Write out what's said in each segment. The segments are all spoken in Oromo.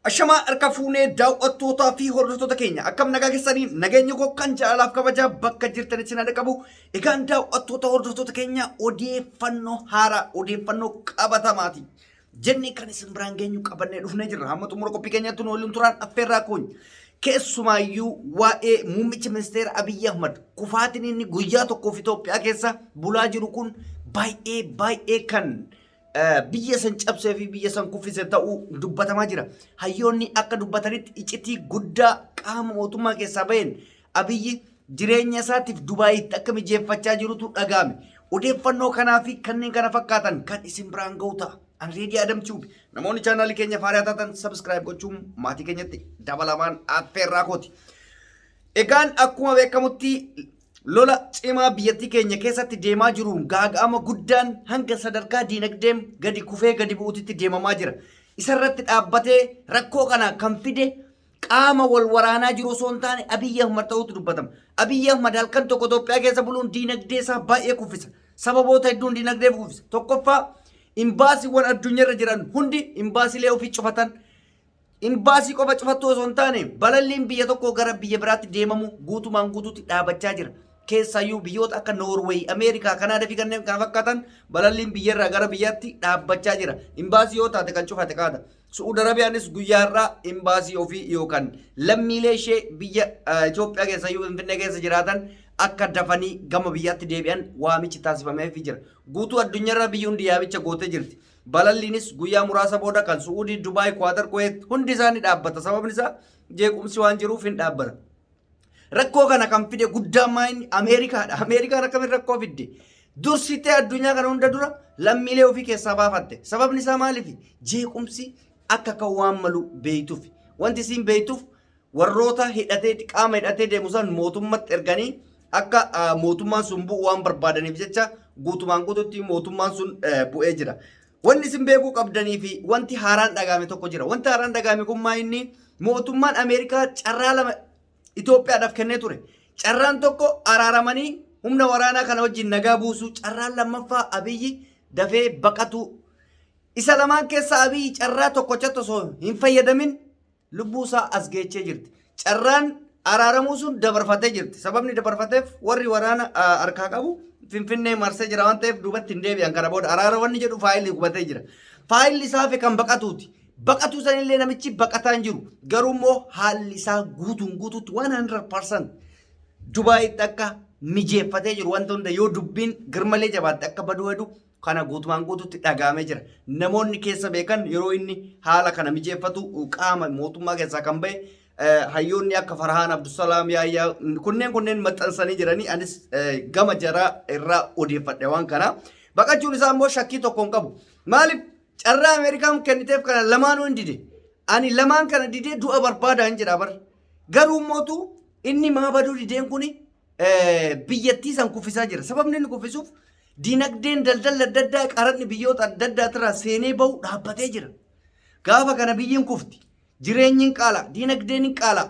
Ashamaa harka fuunee daawwattootaa fi hordoftoota keenya akkam nagaa keessanii nageenya koo kan jaalalaaf kabajaa bakka jirtanitti sin qabu. Egaan daawwattoota hordoftoota keenya odeeffannoo haaraa odeeffannoo qabatamaati. Jennee kan isin biraan geenyu qabannee dhufnee jirra. Hamma xumura qophii keenyaatti nu waliin turaan affeerraa koony. Keessumaayyuu waa'ee muummicha ministeera Abiyyi Ahmad kufaatiin inni guyyaa tokkoof Itoophiyaa keessa bulaa jiru kun baay'ee baay'ee kan biyya san cabsee fi biyya san kuffise ta'uu dubbatamaa jira. Hayyoonni akka dubbatanitti iccitii guddaa qaama mootummaa keessaa baheen Abiyyi jireenya isaatiif Dubaayitti akka mijeeffachaa jirutu dhaga'ame. Odeeffannoo kanaa fi kanneen kana fakkaatan kan isin biraan ga'u ta'a. An Reedii Adam Tube. Namoonni chaanaalii keenya faariyaa taatan subscribe gochuun maatii keenyatti dabalamaan affeerraa kooti. Egaan akkuma beekamutti lola cimaa biyyattii keenya keessatti deemaa jiruun gaaga'ama guddaan hanga sadarkaa diinagdeen gadi kufee gadi bu'uutitti deemamaa jira. Isarratti dhaabbatee rakkoo kana kan fide qaama wal waraanaa jiru osoo hin taane Abiyyi Ahmad ta'uutu dubbatama. Abiyyi Ahmad halkan tokko Itoophiyaa keessa buluun diinagdee isaa baay'ee kuffisa. Sababoota hedduun diinagdee kuffisa. Tokkoffaa imbaasiiwwan addunyaarra jiran hundi imbaasiilee ofii cufatan. Imbaasii qofa cufattu osoo hin taane balalliin biyya tokkoo gara biyya biraatti deemamu guutumaan guutuutti dhaabachaa jira. Keessaayyuu biyyoota akka Noorweey, Ameerikaa, Kanaadaa fi kanneen kana fakkaatan balalliin biyyarraa gara biyyaatti dhaabbachaa jira. Imbaasii yoo taate kan cufate kaata. Su'uud Arabiyaanis guyyaa har'aa imbaasii ofii yookaan lammiilee ishee biyya Itoophiyaa keessayyuu Finfinnee keessa jiraatan akka dafanii gama biyyaatti deebi'an waamichi taasifameefii jira. Guutuu addunyaarraa biyyi hundi yaamicha gootee jirti. Balalliinis guyyaa muraasa booda kan Su'uudii, Dubaay, Kuwaatar, Kuweet hundi isaa ni dhaabbata. Sababni isaa jeequmsi waan jiruuf hin dhaabbata. Rakkoo kana kan fide guddaan maa inni Ameerikaadha. Ameerikaan akkamiin rakkoo fidde? Dursitee addunyaa kana hunda dura lammiilee ofii keessaa baafatte. Sababni isaa maaliif? Jeequmsi akka kan waan malu beeytuuf. Wanti isiin beeytuuf warroota hidhatee qaama hidhatee deemu san mootummatti erganii akka mootummaan sun bu'u waan barbaadaniif jecha guutumaan guututti mootummaan sun bu'ee jira. Wanni isin beekuu qabdanii fi wanti haaraan dhagahame tokko jira. Wanti haaraan dhagahame kun maa inni mootummaan Ameerikaa carraa lama Itoophiyaadhaaf kennee ture. Carraan tokko araaramanii humna waraanaa kana wajjin nagaa buusuu, carraan lammaffaa Abiyyi dafee baqatuu. Isa lamaan keessa Abiyyi carraa tokkochatti osoo hin fayyadamin lubbuu isaa as geechee jirti. Carraan araaramuu sun dabarfatee jirti. Sababni dabarfateef warri waraana harkaa qabu Finfinnee marsee jira waan ta'eef duubatti hin deebi'an kana booda araara wanni jedhu faayilli gubatee jira. Faayilli isaa hafe kan baqatuuti. Baqatuu sanillee namichi baqataa hin jiru. Garuu immoo haalli isaa guutuun guutuutti 100% Dubaayitti akka mijeeffatee jiru wanta hunda yoo dubbiin garmalee jabaatte akka baduu hedu kana guutumaan guutuutti dhaga'amee jira. Namoonni keessa beekan yeroo inni haala kana mijeeffatu qaama mootummaa keessaa kan ba'e hayyoonni akka Farhaan Abdusalaam Yaayyaa kunneen kunneen maxxansanii jiranii anis gama jaraa irraa odeeffadhe waan kana. Baqachuun isaa immoo shakkii tokko hin qabu. Maaliif carraa Ameerikaan kenniteef kana lamaanuu hin dide. Ani lamaan kana didee du'a barbaada hin jedha bar. Garuu mootu inni maa baduu dideen kuni biyyattii san kuffisaa jira. Sababni inni kuffisuuf dinagdeen daldalli adda addaa qaraxni biyyoota adda addaatirraa seenee bahu dhaabbatee jira. Gaafa kana biyyiin kufti. Jireenyi hin qaala, dinagdeen hin qaala.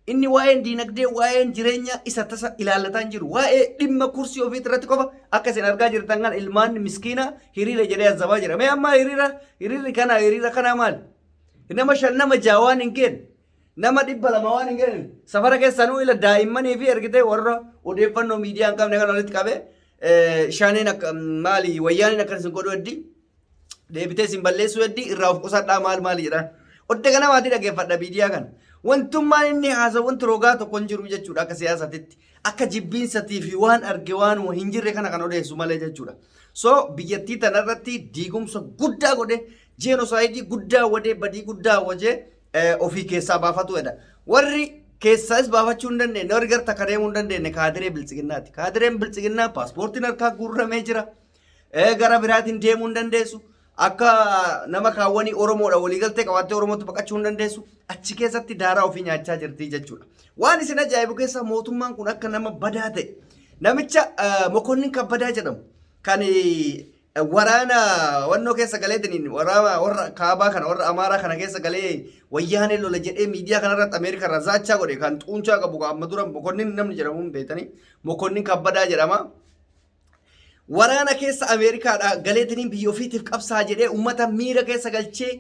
Inni waa'een dinagdee waa'een jireenya isa tasa ilaallataa hin jiru. Waa'ee dhimma kursii ofii irratti qofa akka isin argaa jirtan kan ilmaan miskiina hiriira jedhee azabaa jira. Mee amma hiriira hiriirri kana hiriira kanaa maali? Nama shan nama ja'a waan hin geenne. Nama 200 waan hin geenne. Safara keessanuu ila daa'immanii fi ergitee warra odeeffannoo miidiyaa hin qabne kan walitti qabee shaaneen akka maali wayyaaneen akkan isin godhu heddii deebitee isin balleessuu heddii irraa of qusadhaa maal maali jedhaan. Odde kana maatii dhaggeeffadha miidiyaa kana. Wantummaan inni haasa'u wanti rogaa tokko hin jiru jechuudha akka siyaasatitti. Akka jibbiinsatii fi waan arge waan hin jirre kana kan odeessu malee jechuudha. So biyyattii tanarratti diigumsa guddaa godhe jeenoosaayidii guddaa wadee badii guddaa wajee ofii keessaa baafatu jedha. Warri keessaas baafachuu hin dandeenye warri gara takka deemuu hin dandeenye kaadiree biltsiginnaati. Kaadireen biltsiginnaa paaspoortiin harkaa guurramee jira. Gara biraatiin deemuu hin dandeessu. Akka nama kaawwanii Oromoodha waliigaltee qabaattee Oromootti baqachuu hin dandeessu. Achi keessatti daaraa ofii nyaachaa jirti jechuudha. Waan isin ajaa'ibu keessaa mootummaan kun akka nama badaa ta'e namicha Mokonnin Kabbadaa jedhamu kan waraana wannoo keessa galeetiniin waraana warra kaabaa kana warra amaaraa kana keessa galee wayyaanee lola jedhee miidiyaa kanarratti Ameerikaa irraa zaachaa godhe kan xuunchaa qabu kan amma dura Mokonnin namni jedhamu hin beektanii Mokonnin Kabbadaa jedhama. Waraana keessa Ameerikaadhaa galeetiniin biyya ofiitiif qabsaa jedhee uummata miira keessa galchee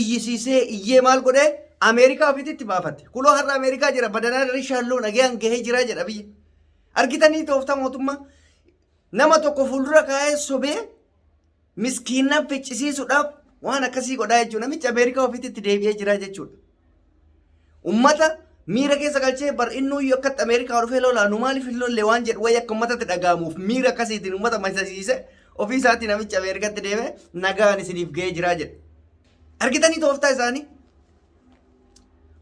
iyyisiisee iyyee maal godhee Ameerikaa ofiitti baafate. Kuloo har'a Ameerikaa jira badanaa rishaalloo nagayaan gahee jira jedha biyya. Argitanii tooftaa mootummaa nama tokko fuuldura kaa'ee sobee miskiinnan ficcisiisuudhaaf waan akkasii godhaa jechuudha. Namichi Ameerikaa ofiitti deebi'ee jira jechuudha. Ummata miira keessa galchee bar innuyyuu akkatti Ameerikaa dhufee lolaa nu maaliif hin lolle waan jedhu wayii akka ummatatti dhaga'amuuf miira akkasiitiin ummata maysasiise ofii isaatii namichi Ameerikaatti deeme nagaan isiniif ga'ee jira jedhe. Argitanii tooftaa isaanii?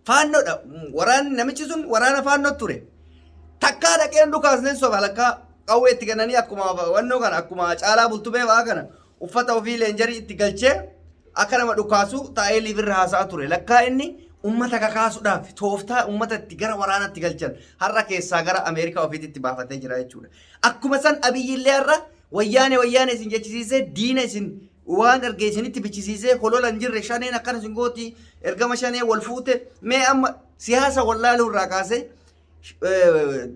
Faannoodha. Waraanni namichi sun waraana faannoo ture. Takkaa dhaqeen dhukaasneen soba lakkaa qawwee itti kennanii akkuma wannoo kana akkuma caalaa bultumee fa'aa kana uffata ofii leenjarii itti galchee akka nama dhukaasu taa'ee liifirra haasa'aa ture. Lakkaa inni ummata kakaasuudhaaf tooftaa ummata itti gara waraanatti galchan har'a keessaa gara Ameerikaa ofiitti baafatee jira jechuudha. Akkuma san Abiyyillee har'a wayyaane wayyaane isin jechisiisee diina isin waan erge isinitti bichisiisee holola hin jirre shaneen akkana isin gooti ergama shanee wal fuute mee amma siyaasa wallaaluu irraa kaasee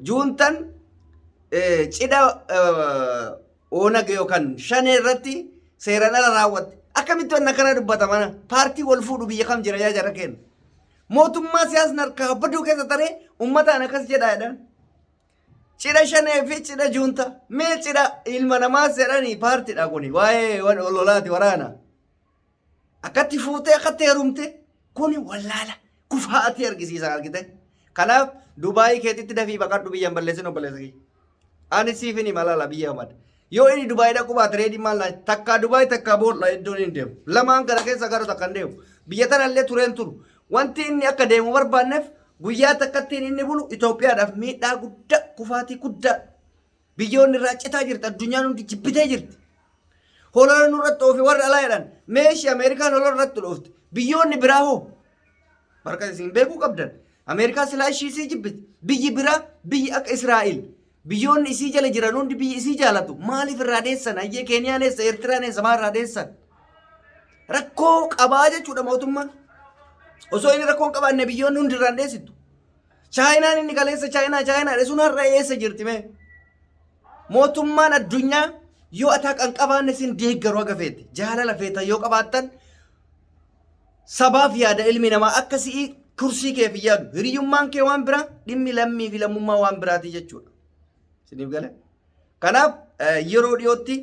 juuntan cidha Oonag yookaan shanee irratti seeraan ala raawwatte. Akkamitti wanna akkana dubbata mana paartii wal fuudhu biyya kam jira yaa jara keenya. Mootummaa siyaasni harkaa baduu keessa taree uummataan akkas jedhaa jedhan. Cidha shanee fi cidha juunta. Mee cidha ilma namaa jedhanii paartiidha kuni waa'ee lolaati waraana. Akkatti fuutee akkatti heerumte kuni wallaala kufaatii argisiisa argite. Kanaaf Dubaayii keetitti dafii baqadhu biyyan balleessin obboleessa kiyya. Ani siif hin hima laala biyya amad. Yoo inni Dubaayii dhaqu baate reedii maal naa takkaa Dubaayii takkaa boolla iddoon hin deemu. Lamaan kana keessa gara takka hin deemu. Biyya tanallee tureen turu. Wanti inni akka deemu barbaanneef guyyaa takkattiin inni bulu Itoophiyaadhaaf miidhaa guddaa kufaatii guddaa biyyoonni irraa citaa jirti addunyaan hundi jibbitee jirti. Holola nurratti oofe warri alaa jedhan meeshii Ameerikaan holola irratti dhoofte biyyoonni biraa hoo barka isin beekuu qabdan Ameerikaa silaa ishii isii jibbiti biyyi biraa biyyi akka Israa'el biyyoonni isii jala jiran hundi biyyi isii jaalatu maaliif irraa dheessan hayyee Keeniyaan eessa Eertiraan eessa maal irraa dheessan rakkoo qabaa jechuudha mootummaan osoo inni rakkoo hin qabaanne biyyoonni hundi irraa hin dheessitu. Chaayinaan inni kaleessa Chaayinaa Chaayinaadha sun har'a eessa jirti mee? Mootummaan addunyaa yoo ataa kan qabaanne sin deeggaru haga feete jaalala feetan yoo qabaattan sabaaf yaada ilmi namaa akka si'ii kursii keef hin yaadu hiriyyummaan kee waan biraa dhimmi lammii fi lammummaa waan biraati jechuudha. Isiniif gale? Kanaaf yeroo dhiyootti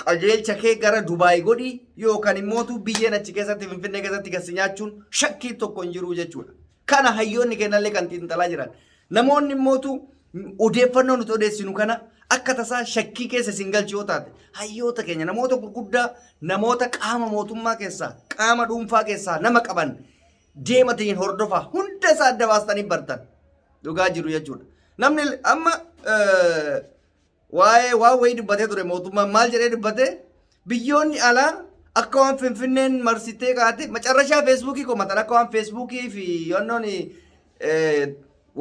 qajeelcha kee gara Dubaay godhi yookaan immootu biyyeen achi keessatti Finfinnee keessatti gasi nyaachuun shakkii tokko hin jiru jechuudha. Kana hayyoonni kennallee kan xiinxalaa jiran. Namoonni immootu odeeffannoo nuti odeessinu kana akka tasaa shakkii keessa isin galchu yoo taate hayyoota keenya namoota gurguddaa namoota qaama mootummaa keessaa qaama dhuunfaa keessaa nama qaban deematiin hordofaa hunda isaa adda baastanii bartan dhugaa jiru jechuudha. Namni amma waa'ee waan wayii dubbatee ture mootummaan maal jedhee dubbate biyyoonni alaa akka waan Finfinneen marsitee kaate macarrashaa feesbuukii komatan akka waan feesbuukii fi yoonnoon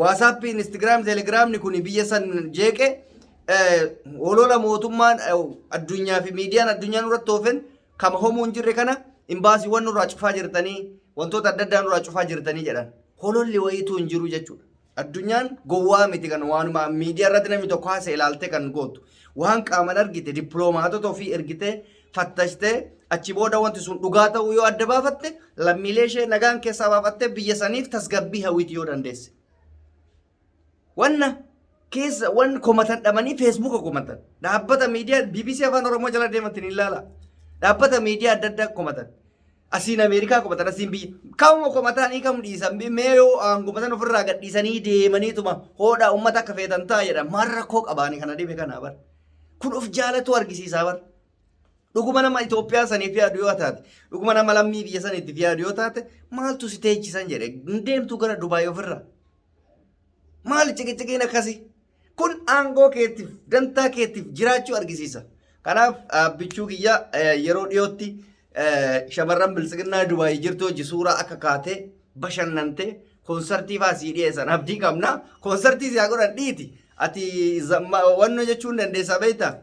waasaappii instagiraam teelegiraamni kun biyya san jeeqe holola mootummaan addunyaa fi miidiyaan addunyaa nurratti oofen kama homuu hin jirre kana imbaasiiwwan nurraa cufaa jirtanii wantoota adda addaa nurraa cufaa jirtanii jedhan hololli wayiituu hin jiru jechuudha. Addunyaan gowwaa miti kan waanuma miidiyaa irratti namni tokko haasa'e ilaaltee kan gootu. Waan qaaman argite dippiloomaatota ofii ergitee fattashtee achi booda wanti sun dhugaa ta'uu yoo adda baafatte lammiilee ishee nagaan keessaa baafattee biyya saniif tasgabbii hawwiiti yoo dandeesse. Wanna keessa wan komatan dhabanii feesbuuka komatan. Dhaabbata miidiyaa BBC Afaan Oromoo jala deemattiin ilaala. Dhaabbata miidiyaa adda addaa komatan. Asiin Ameerikaa komatan asiin biyya kamuma komataanii kam dhiisan mee yoo aanguma san ofirraa gadhiisanii deemaniituma hoodhaa uummata akka feetan ta'a jedhan maal rakkoo qabaanii kana dhibe kanaa bar. Kun of jaalatu argisiisaa bar. Dhuguma nama Itoophiyaa saniif yaadu yoo taate dhuguma nama lammii biyya saniitiif yaadu yoo taate maaltu si teechisan jedhe hin deemtu gara Dubaay ofirraa. Maali ciqiciqiin akkasii? Kun aangoo keetiif dantaa keetiif jiraachuu argisiisa. Kanaaf bichuu kiyya yeroo dhiyootti shamarran biltsiginnaa Dubaay jirtu hojii suuraa akka kaatee bashannantee koonsartii fa'aa sii dhiyeessan abdii qabna. Koonsartii si haa godhan dhiiti. Ati wannoo jechuun dandeessaa beektaa?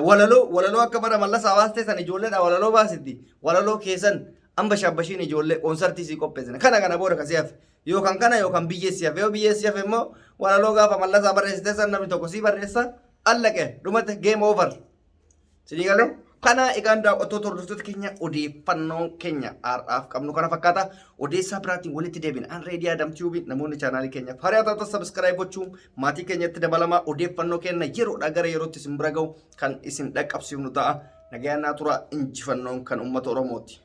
Walaloo walaloo akka bara mallasaa baastee san ijoolleedha walaloo baasitti. Walaloo keessan amba shabbashiin ijoollee koonsartii sii qopheessina. Kana kana booda kasii hafe. Yookaan kana yookaan biyyee si hafe. Yoo biyyee si hafe immoo walaloo gaafa mallasaa barreessite san namni tokko sii barreessa. Allaqe dhumate game over. Sinii galee? Kana egaan daawwattoota hordoftoota keenya odeeffannoo keenya har'aaf qabnu kana fakkaata. Odeessaa biraatiin walitti deebina. An Reedii Adam Tube namoonni chaanaalii keenyaaf hariyaa taatan subscribe gochuun maatii keenyatti dabalamaa odeeffannoo keenya yeroodhaa gara yerootti isin bira ga'u kan isin dhaqqabsiifnu ta'a. Nagayaan naa tura injifannoon kan uummata Oromooti.